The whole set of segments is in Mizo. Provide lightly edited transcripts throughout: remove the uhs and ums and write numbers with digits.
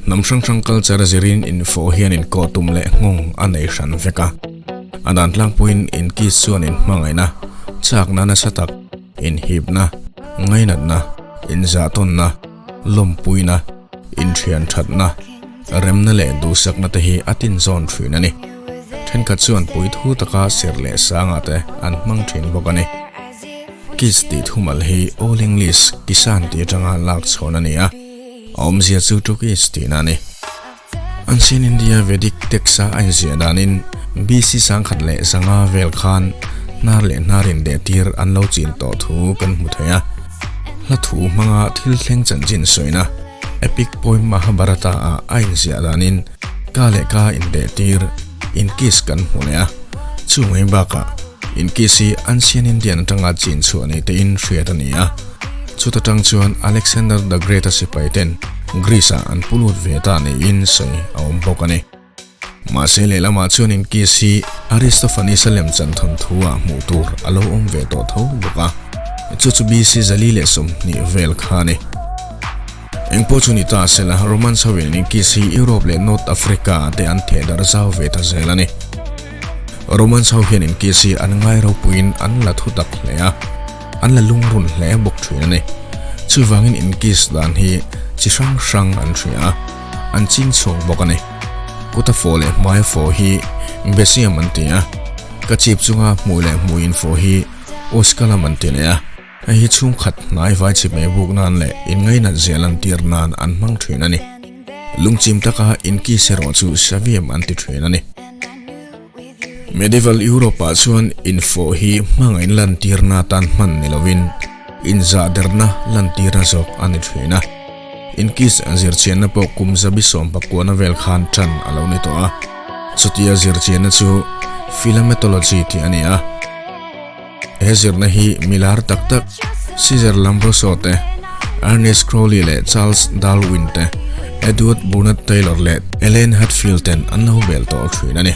Hnam hrang hrang culture a zirin infawh hian inkawh tum leh nghawng a nei hran vek a. A dan tlangpuiin inkiss chuan inhmangaihna, chakna nasa tak, inhipna, ngainatna, inzahtawnna, lawmpuina, inthian thatna, remna leh duhsakna te hi a tinzawn thin a ni. Thenkhat chuan puithu taka ser leh sangah te an hmang thin bawk a ni. Kiss tih thumal hi Old English kisan tih atanga lak chhawn a ni a, a awmzia chu to kiss tihna a ni. Ancient India Vedic text-a a inziah danin BC 1100 vel khan hnar leh hnar indehtir an lo chin tawh thu kan hmu thei a. Hla thu hmanga thil thleng chanchin sawina epic poem Mahabharata-ah a inziah danin ka leh ka indehtir inkiss kan hmu leh a. Chu mai bakah inkiss hi Ancient Indian atanga chin chhuah ni tein hriat a ni a. Chuta tang chuan Alexander the Great-a sipai ten Greece-ah an pu lut ve ta niin sawi a awm bawk a ni. Mahse lehlamah chuan inkiss hi Aristophanes-a lemchan thawnthu-ah hmuh tur a lo awm ve tawh tho bawk a, chu chu BC 420 vel kha a ni. Engpawh chu ni ta sela, Romans hoin inkiss hi Europe leh North Africa-ah te an theh darh zau ve ta zel a ni. Romans ho hian inkiss hi an ngai ropuiin an la thu tak hle a. An la lungrun hle bawk thin a ni. Chuvangin inkiss dan hi chi hrang hrang an hria a, an ching chhuak bawk a ni. Kuta fawh leh hmaia fawh hi Besiam an ti a, ka chip chunga hmuh leh hmui infawh hi Oskalam an ti leh a. Hei hi chhungkhat hnai vai chip mai buk nan leh inngainat zia lantir nan an hmang thin a ni. Lungchim taka inkiss erawh chu Saviam an ti thin a ni. Medieval Europe-ah chuan infawh hi hmangaih lantirna atan hman ni lovin inzahderna lantirna zawk a ni thin a. Inkiss zirchianna pawh kum zabi sawmpakuana vel khan tan a lo ni tawh a. Chutia zirchianna chu Philomatology tih a ni a. He zirna hi milar tak tak Cesar Lombroso te, Ernest Crowley leh Charles Darwin te, Edward Burnett Taylor leh Elaine Hatfield ten an lo bel tawh thin a ni.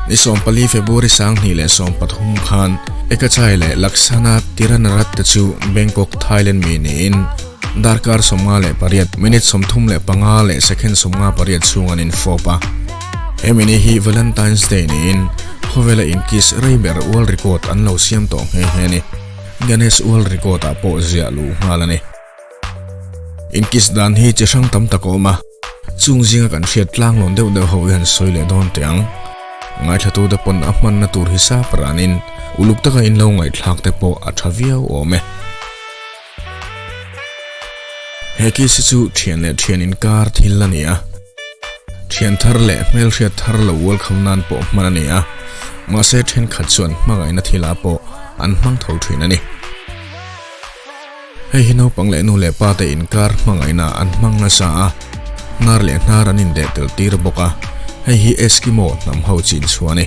Ni 14 February 2013 khan Ekachai leh Laksana Tiranarat te chu Bangkok, Thailand mi niin darkar 58, minute 35 leh second 58 chhung an infawp a. Hemi ni hi Valentine's Day niin khawvela inkiss rei ber World Record an lo siam tawh nghe nghe a ni. Guinness World Record ah pawh ziah luh nghal a ni. Inkiss dan hi chi hrang tam tak a awm a, chung zinga kan hriat tlanglawn deuh deuh ho hi han sawi leh dawn teh ang. Ngaithlatute pawn a hmanna tur hi sap ranin uluk taka in lo ngaihthlak te pawh a tha viau awm e. He kiss hi chu thian leh thian inkar thil a ni a. Thian thar leh hmelhriat thar lo welcome nan pawh hman a ni a, mahse thenkhat chuan hmangaihna thilah pawh an hmang tho thin a ni. Hei hi naupang leh nu leh pa te inkar hmangaihna an hmang nasa a, hnar leh hnar an indeh tel tir bawk a, hei hi Eskimo hnam ho chin chu a ni.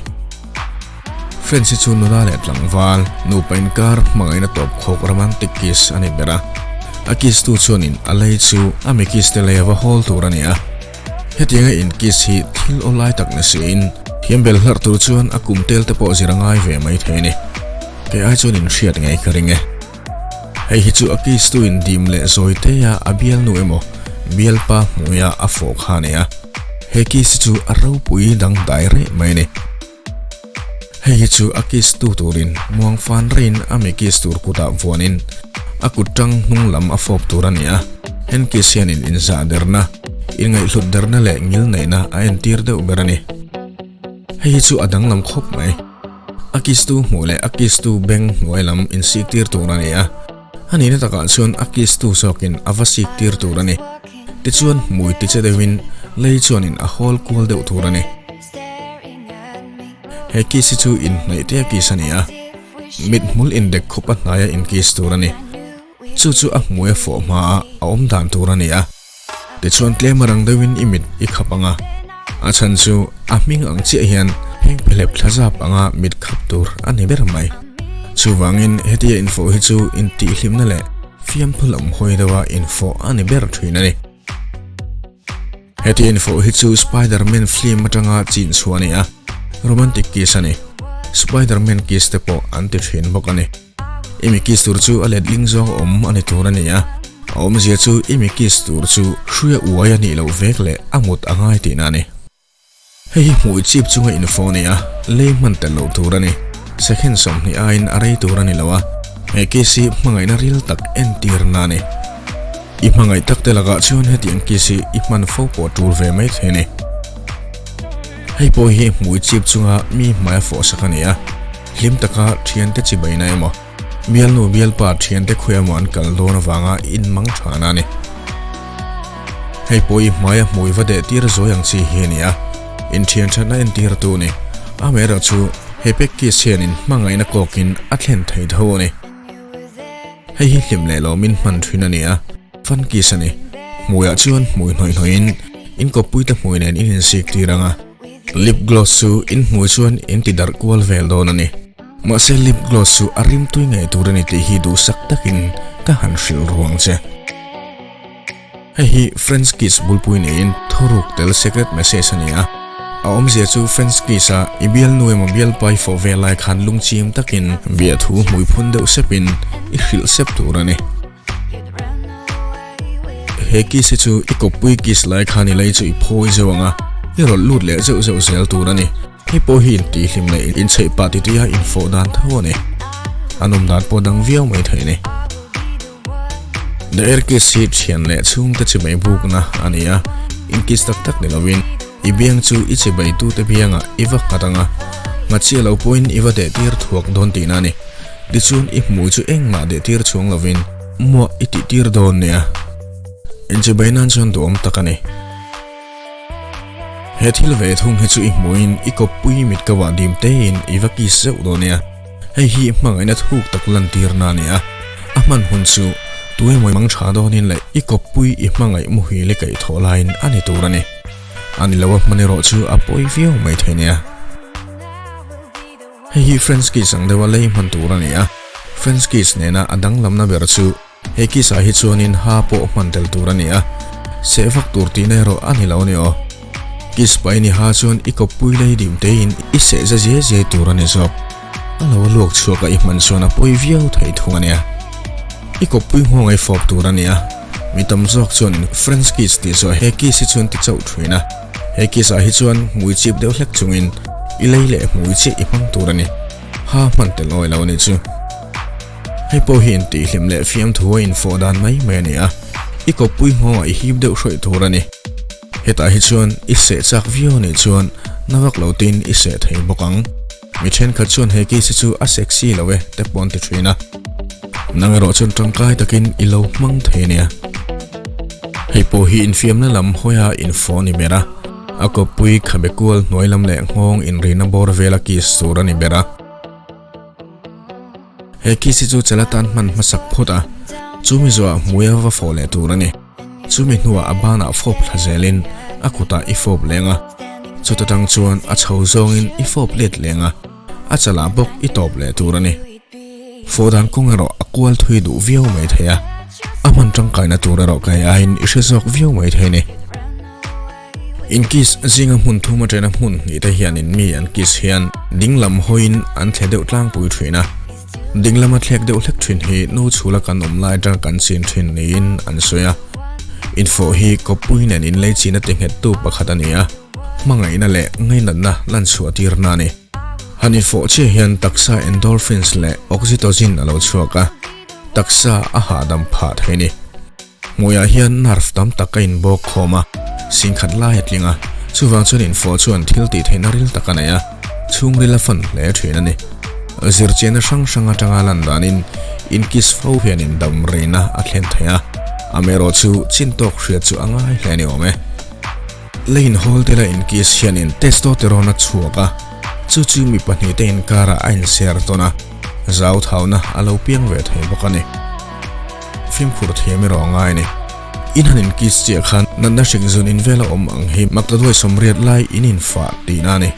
Friends hi chu nula leh tlangval, nupa inkar hmangaihna tawp khawk romantic kiss a ni ber a. A kiss tu chuanin a lei chu a mi kiss te lei a va hawl tur a ni a. Hetianga in kiss hi thil aw lai tak ni siin, thiam bel hlarh tur chuan a kum tel te pawh zir a ngai ve mai thei a ni. Kei ai chuan in hriat ngei ka ring e. Hei hi chu a kiss tu in dim leh zawi te a a bialnu emaw bialpa hmuia a fawh kha a ni a. He kiss hi chu a ropui dangdai reh mai a ni. Hei hi chu a kiss tu turin muang fan reiin a mi kiss tur kutah vuanin a kut tang hnung lam a fawp tur a ni a. Hen kiss hianin inzah derna, inngaihhlut derna leh ngilneihna a entir deuh ber a ni. Hei hi chu a danglam khawp mai. A kiss tu hmuh leh a kiss tu beng hnuai lam insik tir tur a ni a. A nihna takah chuan a kiss tu zawkin a va sik tir tur a ni. Tichuan hmui tiche deuhin lei chuanin a hawl kual deuh tur a ni. He kiss hi chu inhnaih te a kiss a ni a, mit hmul indek khawp a hnaia inkiss tur a ni. Chu chu a hmui a fawh hma a a awm dan tur a ni a. Tichuan tlem a rang deuhin i mit i khap ang a, a chhan chu a hming ang chiah hian heng phelep thlazap anga mit khap tur a ni ber mai. Chuvangin hetia infawh hi chu intihhlimna leh fiamthu lam hawi deuha infawh a ni ber thin a ni. Heti info hi chu Spider-Man film atanga chin chhuah a ni a, romantic kiss a ni. Spider-Man kiss te pawh an ti thin bawk a ni. Imi kiss tur chu a letling zawng awm a ni tur a ni a, A awmzia chu i mi kiss tur chu hruia uai a nih loh vek leh a mut a ngai tihna a ni. Hei hi hmui chip chunga info a ni a, lei hman tel loh tur a ni. Second 20 aiin a rei tur a ni lo a, he kiss hi hmangaihna ril tak entirna a ni. I hmangaih tak te lakah chuan hetiang kiss hi i hman fo pawh tul ve mai thei a ni. Hei pawh hi hmui chip chunga mi hmai a fawhsak a ni a, hlim taka thiante chibaina emaw, Bialnu bialpa thiante khawi emaw an kal dawn avanga in mang thana a ni. Hei pawh i hmaia hmui va deh tir zawi ang chi hi a ni a, inthian thatna entir tu a ni. Amaherawh chu he pekkiss hian in hmangaihna kawkin a thlen thei tho a ni. Hei hi hlim leh lawmin hman thin a ni a, fun kiss a ni. Hmuiah chuan hmui hnawih hnawhin in kawppuite hmui nen in insik tir ang a, lip gloss chu in hmui chuan in ti darh kual vel dawn a ni. Mahse lip gloss chu a rimtui ngei tur a ni tih hi duhsak takin ka han hrilh ru ang che. Hei hi French kiss bulpui niin thuruk tel secret message a ni a. A awmzia chu French kiss a i bialnu emaw bialpa i fawh ve lai khan lungchim takin biahthu hmuiphun deuh sepin i hrilh sep tur a ni. He kiss hi chu i kawppui kiss lai khan i lei chu i phawi zeuh ang a, i rawlh lut leh zeuh zeuh zel tur a ni. Hei pawh hi intihhlim leh inchheih pah titiha infawh dan tho a ni. A nawm dan pawh dang viau mai thei a ni. The Air Kiss hi thian leh chhungte chibai bukna a ni a, in kiss tak tak ni lovin i biang chu i chibaitute biangah i va nghat ang a, nghat chiah lo pawhin i va dehtir thuak dawn tihna a ni. Tichuan i hmui chu engmah dehtir chhuang lovin muah i tihtir dawn nia. Inchibai nan chuan duhawm tak a ni. He thil ve thung hi chu i hmuhin i kawppui mit ka vah dim tein i va kiss zeuh dawn nia. Hei hi hmangaihna thuk tak lantirna a ni a, a hman hun chu tuemaw mang tha dawnin leh i kawppui i hmangaih muhil i kaih thawh laiin a ni tur a ni. A ni lo a hman erawh chu a pawi viau mai thei nia. Hei hi French kiss ang deuha lei hman tur a ni a, French kiss nena a danglamna ber chu he kiss ah hi chuanin ha pawh hman tel tur a ni a, seh vak tur tihna erawh a ni lo a ni aw. Kiss pahin i ha chuan i kawppui lei dim tein i seh za ziai ziai tur a ni zawk. A lo a luak chhuak a i hman chuan a pawi viau thei thung a nia. I kawppui nghawng ei fawp tur a ni a, mi tam zawk chuanin French kiss tih zawh he kiss hi chuan ti chauh thin a. He kiss ah hi chuan hmui chip deuh hlek chungin i lei leh hmui chiah i hmang tur a ni. Ha hman tel awi lo a nih chu. Hei pawh hi intihhlim leh fiamthu a infawh dan mai mai a ni a, i kawppui nghawngah i hip deuh hrawih tur a ni. Hetah hi chuan i seh chak viau a nih chuan na vak lo tin i seh thei bawk ang. Mi thenkhat chuan he case hi chu a sexy lo e te pawh an ti thin a. Nang erawh chuan tangkai takin i lo hmang thei a nia. Hei pawh hi infiamna lam hawia infawh a ni ber a, a kawppui khabe kual hnuai lam leh nghawng inrina bawr vela kiss tur a ni ber a. He kiss hi chu chal atan hman hmasak phawt a, chumi zawhah hmuia va fawh leh tur a ni. Chumi hnuah a banah fawp thla zelin a kutah i fawp leng a, chuta tang chuan a chho zawngin i fawp let leng a, a chalah bawk i tawp leh tur a ni. Fawh dan kawng erawh a kual thui duh viau mai thei a, a hman tangkaina tur erawh kai aiin i hre zawk viau mai thei a ni. In kiss zinga hmun thum atena hmun hnih te hianin mi an kiss hian ding lam hawiin an thle deuh tlangpui thin a. Ding lama thlek deuh hlek thin hi nu chhula kan awm lai atang kan chin thin niin an sawi a. Infawh hi kawppui nen inlei china ti nghettu pakhat a ni a, hmangaihna leh ngainatna lan chhuah tirna a ni. Han infawh chiah hian taksa endorphins leh oxytocin a lo chhuak a, taksa a hahdam phah thei a ni. Hmuiah hian nerve tam tak a inbawk khawm a, singkhat lai a tling a, chuvang chuan infawh chuan thil tih theihna ril tak a nei a, chhungril a fan hle thin a ni. Zirchianna hrang hrang atanga lan danin inkiss fo hian indam reina a thlen thei a, amaherawh chu chin tawk hriat chu a ngai hle a ni awm e. Lei inhawl tela inkiss hianin testosterone a chhuak a, chu chu mi pahnihte inkarah a inser tawn a, zauthauna a lo piang ve thei bawk a ni. Fimkhur thiam erawh a ngai a ni. In han inkiss chiah khan natna hrik zun in vela awm ang hi maktaduai sawmriat lai in infah tihna a ni.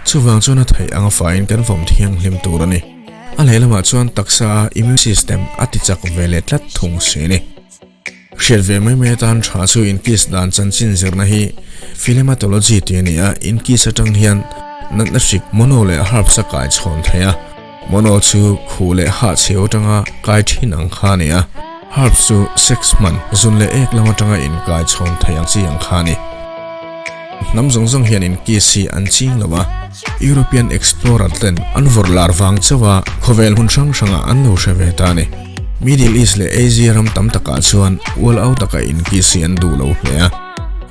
Chuvang chuan a theih anga faiin kan vawm thianghlim tur a ni. A lehlamah chuan taksa a immune system a tichak ve leh tlat thung si a ni. Hriat ve mai mai atan tha chu inkiss dan chanchin zirna hi philematology tih a ni a, inkiss atang hian natna hrik mono leh herpes a kai chhawn thei a. Mono chu khuh leh hah chheu atanga kai thin ang kha a ni a. Herpes chu sex hman, zun leh ek lam atanga inkai chhawn thei ang chi ang kha a ni. Hnam zawng zawng hian in kiss hi an ching lo a, European explorer ten an vawrh lar vang chauh a khawvel hmun hrang hrangah an lo hre ve ta a ni. Middle East leh Asia ram tam takah chuan ual au taka in kiss hi an duh lo hle a.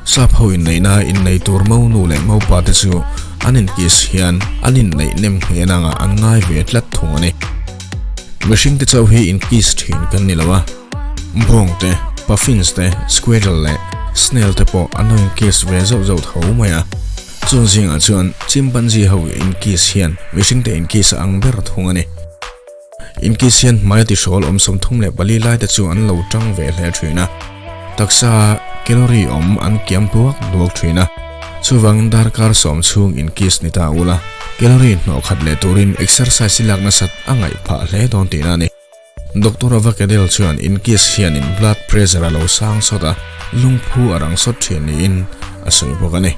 Sap ho inneihna innei tur monu leh mopa te chu an in kiss hian an inneih nem ngheh nangah an ngai ve tlat thung a ni. Mihring te chauh hi in kiss thin kan ni lo a, bawng te, puffins te, squirrel leh snail te pawh an lo in kiss ve zauh zauh tho mai a. Chung zingah chuan chimpanzee ho in kiss hian mihring te in kiss a ang ber thung a ni. In kiss hian hmai a tihrawl awm 34 lai te chu an lo tang ve hle thin a. Taksa calorie awm an kiam duak duak thin a, chuvangin darkar sawm chhung in kiss ni ta ula, calorie hnawh khat leh turin exercise i lak nasat a ngaih phah hle dawn tihna a ni. Doctor Avacadel chuan in kiss hianin blood pressure a lo sang sawt a, lungphu a rang sawt thin niin a sawi bawk a ni.